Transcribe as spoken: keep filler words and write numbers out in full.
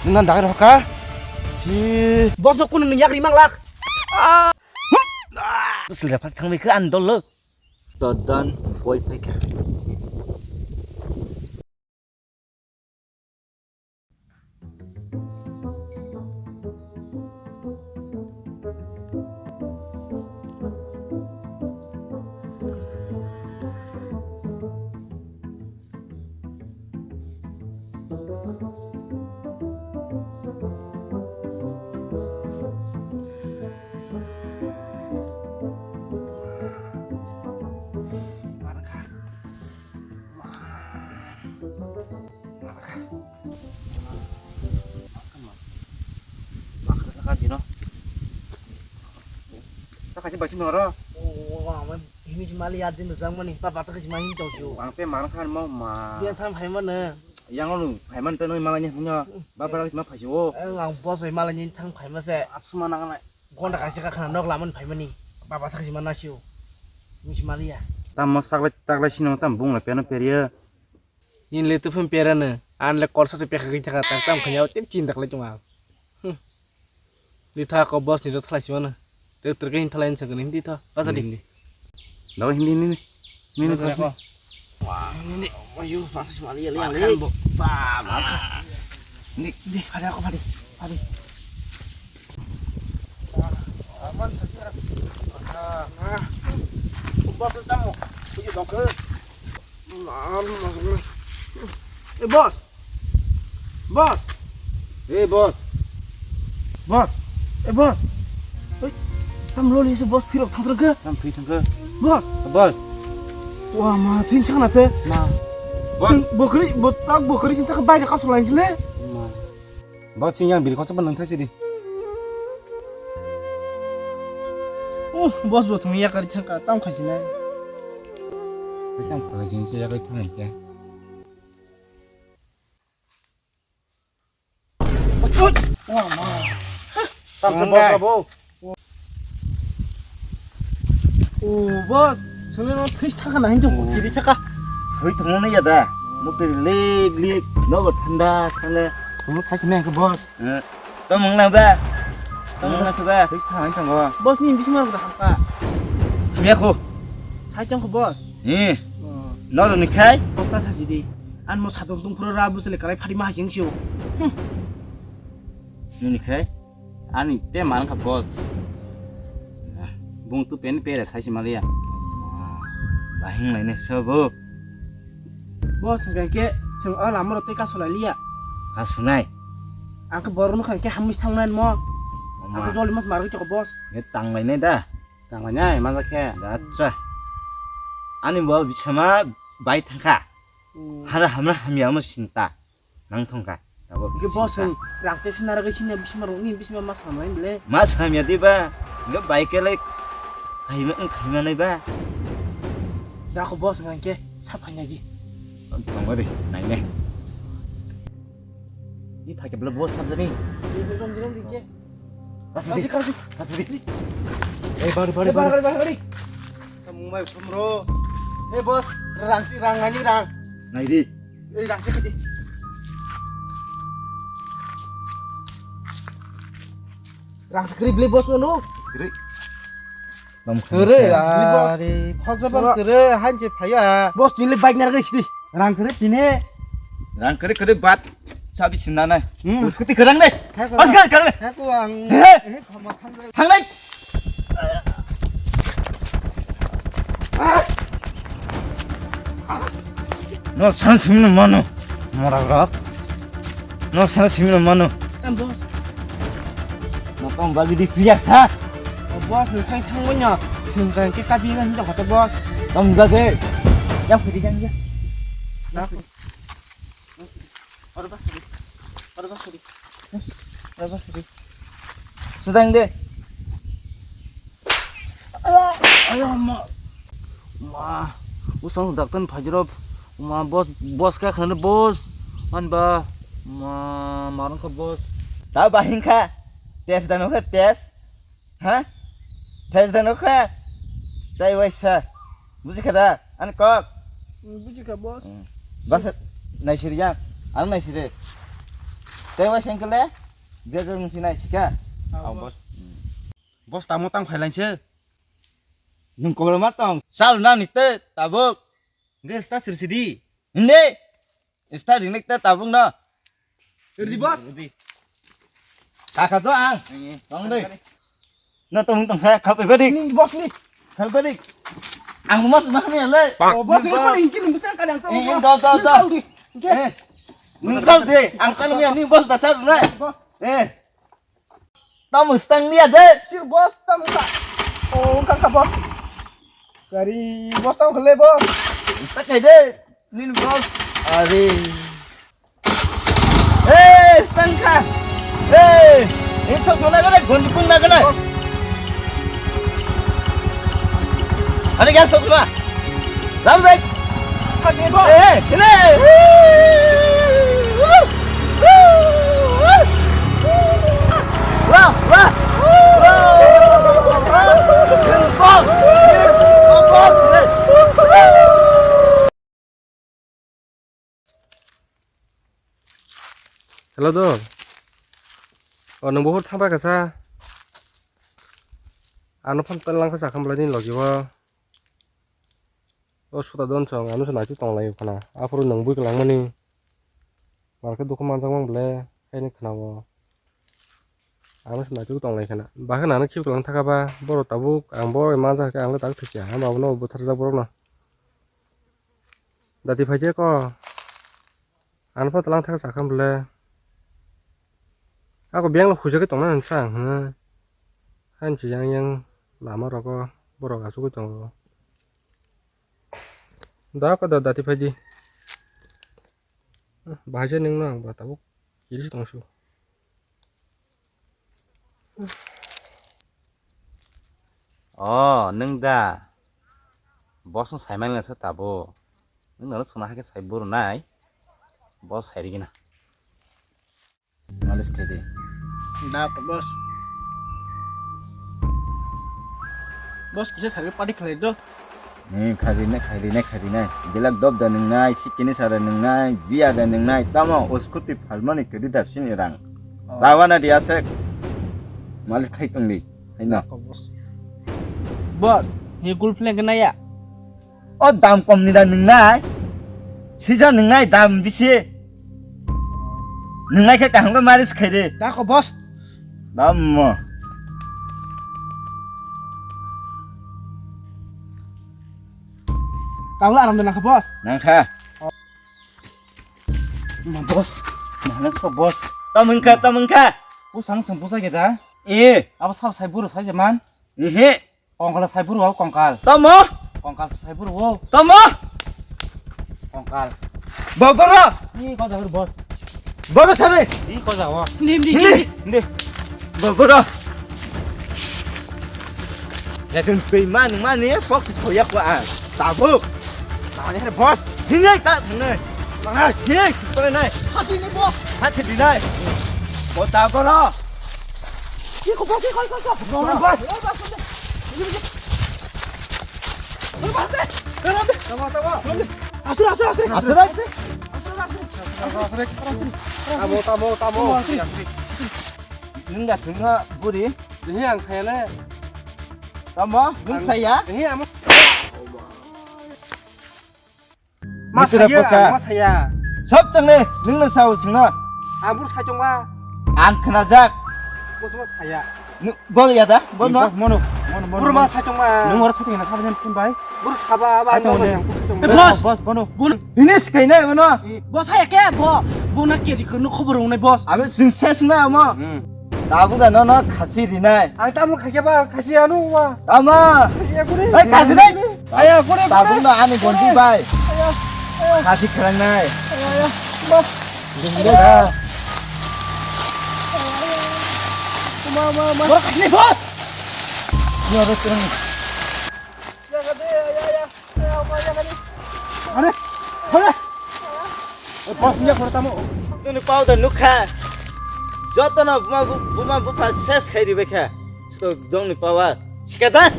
Nang dagir hoka. Si. Boss no kunu nung yak rimang lak. Sila phak thang bai kha an dol lo. Dodon boy phai kha. Takasi bai chini oro. Oh, ama ini si mali adin dojang mani, papa takasi main tong siu. Ang pe mana khan mau ma. Dia tham hai mana? Yang anu hai man tenoi malanya punya. Baba lagi ma phai siu. Eh, ang boss oi malanya thang phai ma se. Asuma nang nai. Gonda kaisa ka khana nok laman phaimani. Baba thak jima nasio. Misi maliya. Tam mo saklai taklai sino tam bung la piano peria. Yin le tufun perana. An le kol sase pekha gwi thaka tak tam khanya tem chin taklai tunga. Hmm. Di tha ko boss ni do thalai simana. Te ter ke hin thalai hin sakani di tha. Basa di. Hindi. Dawa hindi hindi. Nini Nini kau. Wah, ini. Ayo, masih semali ya, liang, liang. Bo. Ba, makan. Ni, ni, ada aku padi. Padi. Aman saja. Nah. Bos tamu. Tujuh dongker. Nah, masuk. Eh, bos. Boss. Hey, boss. Boss. Eh, boss. Oi. Tam loli se boss thirok thang thang ke. Tam thwi thang ke. Boss. Boss. Wah, ma, thwi thang na te. Ma. Boss. Sing bokri, bot tak bokri sing tak bai de kasuk lain chile. Ma. Boss sing yang biri kosok nang thasi di. Uh, boss, boss, ngi yakari thang ka, tam khaji nai. Tam khaji nai, yakari thang ke. Tam se boss abo. O boss, solo no this thaka na hinjo kiri thaka. Thoi thangna ya da. Mukti lik lik, no thanda thanda. Solo thai sini ke boss. Tamo wng nang ba? Tamo wng nang ba? Twi thang thang go. Boss ni bising rok da hamka. Hamya ko. Sai chong ko boss. Ni. No ni khai. Kok ta sa si di. An mo sadong tung phuro ra busle karai phari ma hajing sio. Ni ni khai. Ani te man kha boss. Bung tu pen pere sai si maliya. Bahing lai ne sobo. Boss, hwnkhe khe chwng o lama rok tei kasu lai liya. Kasu nai? Ang khe borok nokha hwnkhe hamwi thangnai mo. Oma. Ang khe joli mas marwi toko, boss. Ye tang lai nai da? Tang lai nai, manja khe. Acha. Ani bo bisama bai thangkha. Hmm. Hara hamna hamya mo sinta. Nang thongkha. Abo ke boss, rang te sina ragwi sini bisma rok ni bisma ma samai bile. Ma samya diba? Ga bai ke le khaima, khaima nai ba? Da ko boss nang ke sa phanya di. Tongba de, nai ne. Ni phake bla boss samjani. Di di di di ke. Kasi di, kasi di. Kasi di. Eh, bari, bari, bari, bari, bari. Kamu mai kumro. Eh, boss, rang si, rang nani rang. Nai di. Eh, rang si kati. Rang si kri beli boss mano. Kri. Kere, ari, hokjaban kere, hanche phaya. Boss, chini bike narga sidi. Rang kere tine. Rang kere kere bat. Sabi sinana. Hmm. Scooty kerang deh. He, kerang. Asgal kerang deh. He, ku ang. He. He, khama thangjak. Thanglai. No san simno mano. Mora rok. No san simno mano. Em, boss. No tong bagi di priyak sa. O, boss, no sai thangmanya. Sungkang ke kabi ngan jok hoto, boss. Tong bagi. Yang pwede jang ya. Nak. Oro bas ri. Oro bas ri. Oro bas ri. Sudang de. Ayo ma. Ma. Usang daktan phajirop. Ma boss, boss ka khana boss. An ba. Ma marang ka boss. Ta bahing kha. Test dan kha test. Ha? Test dan kha. Tai waisa. Buji kha da? Ani kok? Hmm, buji kha, boss. Hmm. Bas, naisiri ya. Ang naisiri. Tei waisang kele, graduate wng sinai sika. Ah, ah, boss. Boss. Boss, tamo tang phailainse. Nwng kobroma tong, sal na nikte tabuk. Hwnkhe start siri sidi. Hindi. Start ringnik te tabuk no. Siri boss. Siri. Kaka to ang. Iya. Tong deh. Na tong tong kha khap ebadik. Ni boss ni. Khap ebadik. Ang mas mas ni le. Oh, boss ni ko ingki ni bisa kadang sama. Eh, eh, boss. Do, do, do. Ni kal di. Eh. Ni kal di. Ang kal ni, ni boss dasar na. Boss. Eh. Tamo stang liya de. Sir boss tamo ka. Oh, kaka boss. Gari boss tamo khale boss. Stang kai de. Nin boss. Are. Eh, stang ka. Eh, ini sok mana kena? Gonji pun na kena. Ada yang sok mana? Lam dai. Kachi boss. Eh, ini. Wah, wah. Hello, dol. O, nwng buhur thangbai kasa. Ano phone tel langkha sakha mlai ni logi o. O suda don chong, ano se naituk tong lai phana. Aphuru nwng bui kwlangmani. Malkhe dukhu manjak mang ble, haini khna o. Ano se naituk tong lai khana. Bakhe nang khib kwlang thaka ba, borok tabuk ang bo manjak khe ang le tak thikya. Hamba bono butharjak borok no. Dati phai je ko. Ano pha tlang thak sakha bole. Ako biyang lo khujagwi tongna hinsa ang hwnwi. Hain se yang yang lama rogo borok achugwi tongo. Da ko da dati phai di. Bahai se nung nang ba tabuk kiri tong su. O, nwng da? Boss no sai mani se tabo. Nwng nono sona hai khe sai buru nai. Boss sai rigi na. Malis khe de. Da ko boss. Boss kisa sai party khlai do. Ni kharinai, kharinai, kharinai. Belak dob da nungnai, sikini sara nungnai, biya da nungnai. Tamo, o scooty phalmani kedi da sini rang. Oh. Lawana dia sek. Malis khai tongdi. Haino. Boss. Boss, ni girlfriend kena ya? O dam kom ni da nungnai. Sija nungnai dam bisi. Nungnai khe kaham khe malis khaidi. Da ko boss. Dam mo. Tangla aram de nangkha boss. Nangkha. Ma boss. Ma nangkha boss. Tamungkha, tamungkha. Usang sung pusa ge da. Eh. Abo sab sai buru sai je man. Ehe. Kongkal sai buru o kongkal. Tamo? Kongkal sai buru o. Tamo? Kongkal. Babara. Ni ko jagir boss. Boro sare. Ni ko jago. Nim, nim, nim. Ni. Ni. Babara. Lekin beman mani pok thoya ko a. Tabuk. Mani har boss. Hinai ta hinai. Manga hinai sipoi nai. Hati ni boss. Hati dinai. Ko tabara. Ki ko boss, ki ko ko ko. Boss. Tamo, tamo. Asri, asri, asri. Asri. Asri, asri. Asri, asri. Tamo, tamo, tamo. Tamo, asri. Nung da sungha buri. Ini ang saya le. Tamo, nung saya. Ini ama. Ma saya, ma saya. Sob tangne, nung no sao sungna. Abur sai tongma. Ang khnajak. Bos ma saya. Bol ya da? Bol no? Bos, mono, mono, mono. Buru ma sai tongma. Nung oro sai tongna khabajan phone bai. Buru saba ba no bai. Bos, bos, bono. Ini sikaina mono. Bos hai ke bo. Bo na ke ri kono khobor nai bos. Abe sing ses na mo. Tabu da no no khasi rinai. Ang tamu khake ba khasi anu wa. Tama. Khasi aku ni. Hai khasi dai. Aya aku ni. Tabu no ani gondi bai. Aya. Aya. Khasi khrang nai. Aya aya. Bos. Dingde da. Ma ma ma. Bos khasi bos. Yo bos. Are, are. Bos niya khoro tamo. Nini pao da nukha. Joto no buma bu-, buma bupha ses khai ribai kha. So dong ni pawa. Sikada.